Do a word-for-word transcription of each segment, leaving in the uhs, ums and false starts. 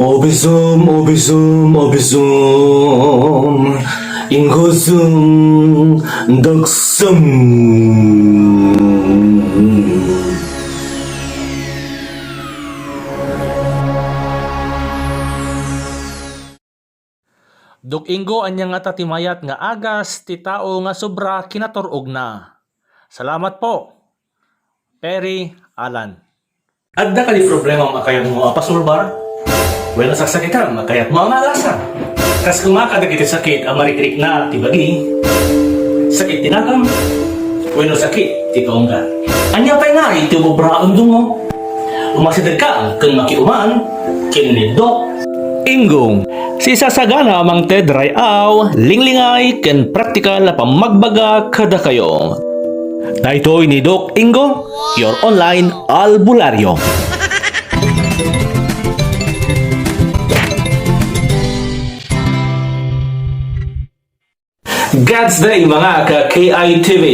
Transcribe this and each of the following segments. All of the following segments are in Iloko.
Obisum, obisum, obisum. Inggusum, daksum. Dok Ingo, ania ngata ti mayat nga agas ti tao nga sobra kinatur-ogna? Salamat po, Perry Alan. Adda kadi problemam a kayatmo a pasolbar? Wenno saksakitam a kayatmo a maagasan? Kas koma kadagiti sakit a marikrikna ti bagi, sakit ti nakam, wenno sakit ti kaunggat. Ania pay ngarud ti umabraem, Dok Ingo? Umasidegka ken makiuman ken ni Dok Ingo. Sisasagana a mangted ray-aw, linglingay, ken praktikal a pammagbaga kadakayo. Daytoy ni Dok Ingo, your online albularyo. God's Day, mga ka-K I T V.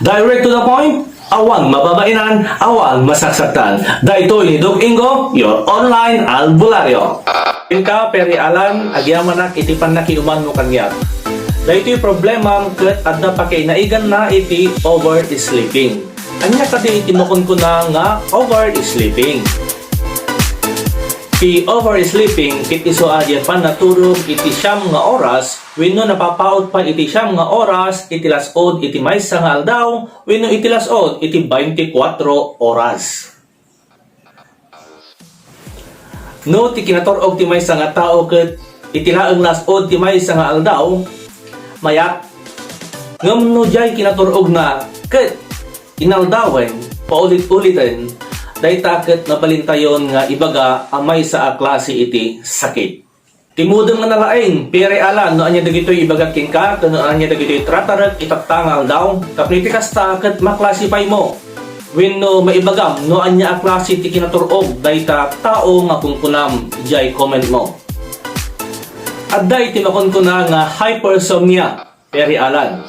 Direct to the point, awan mababainan, awan masaksaktan. Daytoy ni Dok Ingo, your online albularyo. Inka, Perry Alan, agyamanak iti pannakiumanmo kaniak. Daytoy problemam ket adda pakinaigna iti oversleeping. Ania kadi iti makunkuna nga oversleeping? Ti oversleeping ket isu a diay pannaturog iti siam nga oras wenno napapaut pay iti siam nga oras iti las-ud iti maysa nga aldaw wenno iti las-ud iti baintikwatro oras. No ti kinatur-og ti maysa nga tao ket iti laeng las-ud ti maysa nga aldaw, mayat. Ngem no diay kinatur-ogna ket inaldawen, paulit-uliten, dayta ket mabalintayon nga ibaga a maysa a klase iti sakit. Timudem nga nalaing, Perry Alan, no ania dagitoy ibagak kenka, ken no ania dagitoy tratarek itatta nga aldaw, tapno iti kasta ket maklasifymo wenno maibagam no ania a klase ti kinatur-og dayta tao nga kunkunam idiay commentmo. Adda iti makunkuna nga hypersomnia, Perry Alan.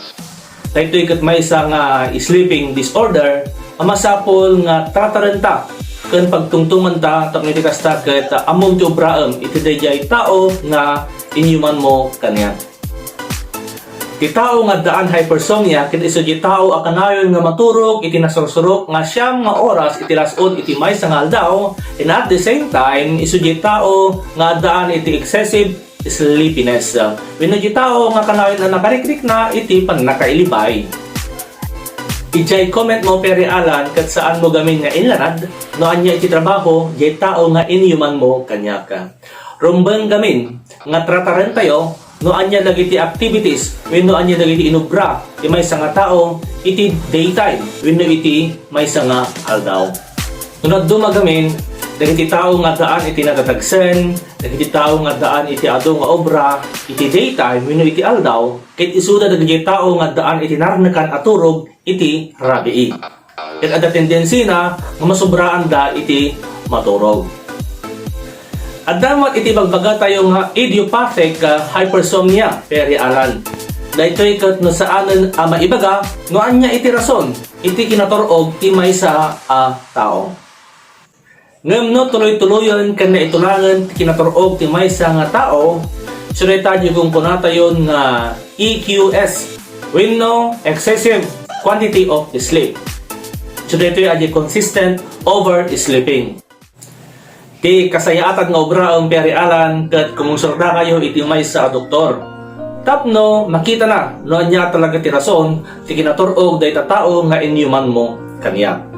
Daytoy ket maysa nga sleeping disorder a masapul nga tratarenta ken pagtungtonganta tapno iti kasta ket ammom ti ubraem iti daydiay tao nga inyumanmo kaniak. Ti tao nga addaan hypersomnia ket isu diay tao a kanayon nga maturog iti nasursurok nga siam nga oras iti las-ud iti maysa nga aldaw, and at the same time, isu diay tao nga addaan iti excessive sleepiness. Wenno diay tao nga kanayon a nakarikrikna iti pannakailibay. Idiay commentmo, Perry Alan, ket saanmo gamin nga inlanad no ania iti trabaho diay tao nga inyumanmo kaniak. Rumbeng gamin nga tratarentayo no ania dagiti activities wenno ania dagiti inubra ti maysa nga tao iti daytime wenno iti maysa nga aldaw. No dadduma gamin dagiti tao nga addaan iti nadadagsen, dagiti tao nga addaan iti adu nga obra iti daytime wenno iti aldaw, ket isuda dagiti tao nga addaan iti narnekan a turog iti rabii. Ket adda tendensina nga masubraanda iti maturog. Adda met iti bagbagatayo nga idiopathic, ah, hypersomnia, Perry Alan. Daytoy ket no saanen a maibaga no ania iti rason iti kinatur-og ti maysa a tao. Ngem no tuloy-tuloyen ken naitulangen ti kinatur-og ti maysa nga tao, isu dayta diay kunkunatayon nga E Q S wenno excessive quantity of sleep. Isu daytoy a diay consistent oversleeping. Ti kasayaatan nga obraem, Perry Alan, ket kumonsultakayo iti maysa a doktor tapno makitana no ania talaga ti rason ti kinatur-og dayta tao nga inyumanmo kaniak.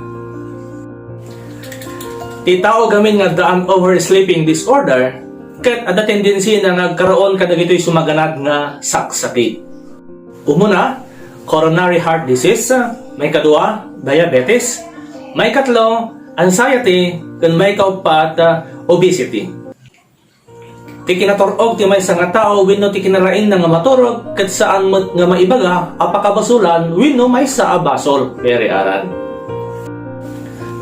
Ti tao gamin nga addaan oversleeping disorder ket adda tendensina nga agkaraon kadagitoy sumaganad nga saksakit. Umuna, coronary heart disease, maikadua, diabetes, maikatlo, anxiety, ken maikauppat, obesity. Ti kinatur-og ti maysa nga tao wenno ti kinalaingna nga maturog ket saan met nga maibaga a pakabasolan wenno maysa a basol, Perry Alan.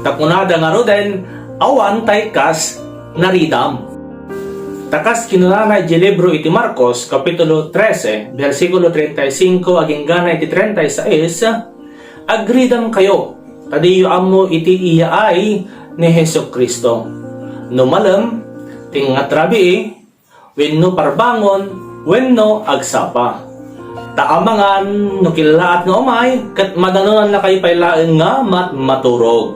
Ta kunada ngaruden, awan tay kas naridam. Ta kas kinunana iti libro iti Marcos, Kapitulo trese, bersikulo treinta y cinco agingga na iti treinta y seis, Agridamkayo, ta diyo ammo iti iyaay ni Jesu-Cristo. No malem, Tingngat rabii, wenno parbangon, wenno agsapa. Ta amangan no kellaat nga umay, ket madanonannakayo pay laeng nga mat-, maturog.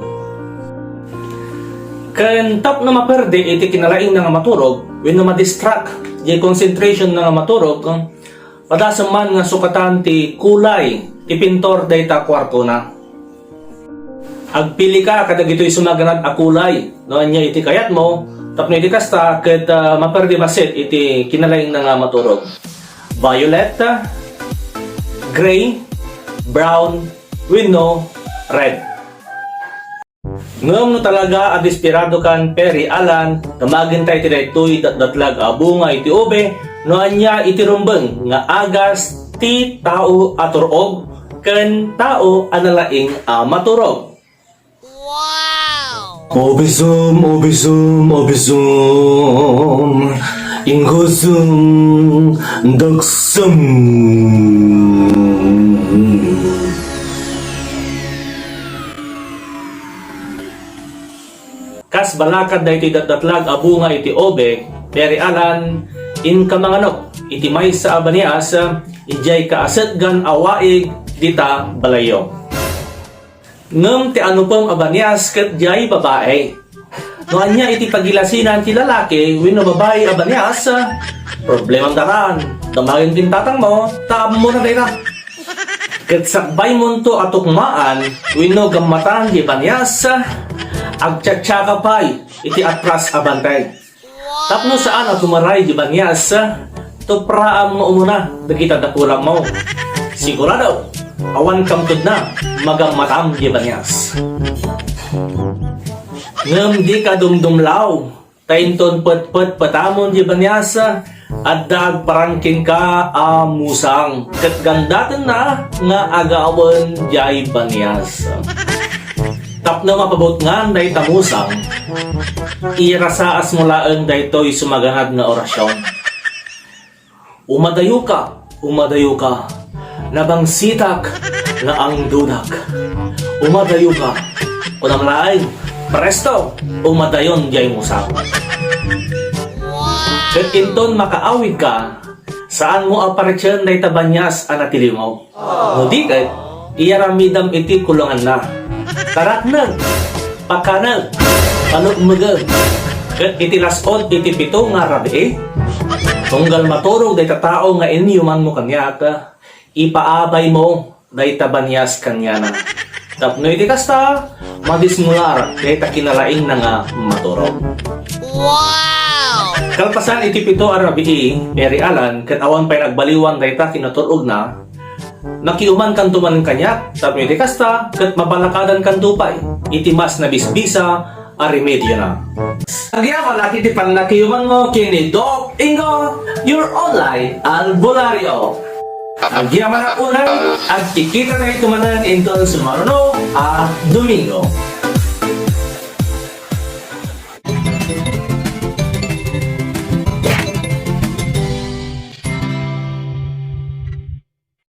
Ken tapno maperdi iti kinalaingna nga maturog, wenno ma-distract diay concentration na nga maturog, padasem man nga sukatan ti kulay ti pintor dayta kuartona. Agpilika kadagitoy sumaganad a kulay no ania iti kayatmo, tapno iti kasta ket, ah, maperdi bassit iti kinalaingna nga maturog. Violet, gray, brown, wenno red. Ngem no talaga a desperadokan, Peri Alan, nga maginta iti daytoy datdatlag a bunga iti ube, no ania iti rumbeng nga agas ti tao a tur-og ken tao a nalaing a maturog. Obisum, obisum, obisum, inggusum, dagsum. Kas balakad daytoy datdatlag a bunga iti ube, Peri Alan, inka manganok iti maysa a banias, idiay kaasetgan a waig dita balayyo. Ngem ti anupem a banias ket diay babai. No ania iti pagilasinan ti lalaki wenno babai a banias, problemam datan. Damagen ti tatangmo, ta ammona dayta. Ket sakbaymonto a tukmaan wenno gammatan ti banias, agtiatiaka pay iti atras a bantay. Tapno saan a tumaray di banias, tupraam nga umuna dagita dakulangmo. Sigurado, awan kamtudna, magammatam di banias. Ngem dika dumdumlaw, ta inton petpetpetamon di banias, adda agparang kenka a musang, ket gandatenna nga agawen diay banias. Tapno mapabutngan dayta musang, irasaasmo laeng daytoy sumaganad nga orasion. Umadayoka, umadayoka, nabangsitak, naangdudak. Umadayoka, kunam laeng, presto, umadayon diay musang. Ket inton makaawidka, saanmo a paritien dayta banias a natiliwmo. No di ket, iyaramidam iti kulonganna. Tarakneg, pakaneg, panukmegen. Ket iti las-ud iti pito nga rabii, tunggal maturog dayta tao nga inyumanmo kaniak, ipaabaymo dayta banias kaniana. Tapno iti kasta, madismular dayta kinalaingna nga maturog. Wow! Kalpasan iti pito a rabii, Peri Alan, ket awan pay nagbaliwan dayta kinatur-ogna, makiumankanto manen kaniak, tapno iti kasta, ket mabalakadankanto pay iti mas nabisbisa a remediona. Agyamanak iti pannakiumanmo ken ni Doc Ingo, your online albularyo. Agyamanak unay, agkikitatayo manen inton sumaruno a Domingo.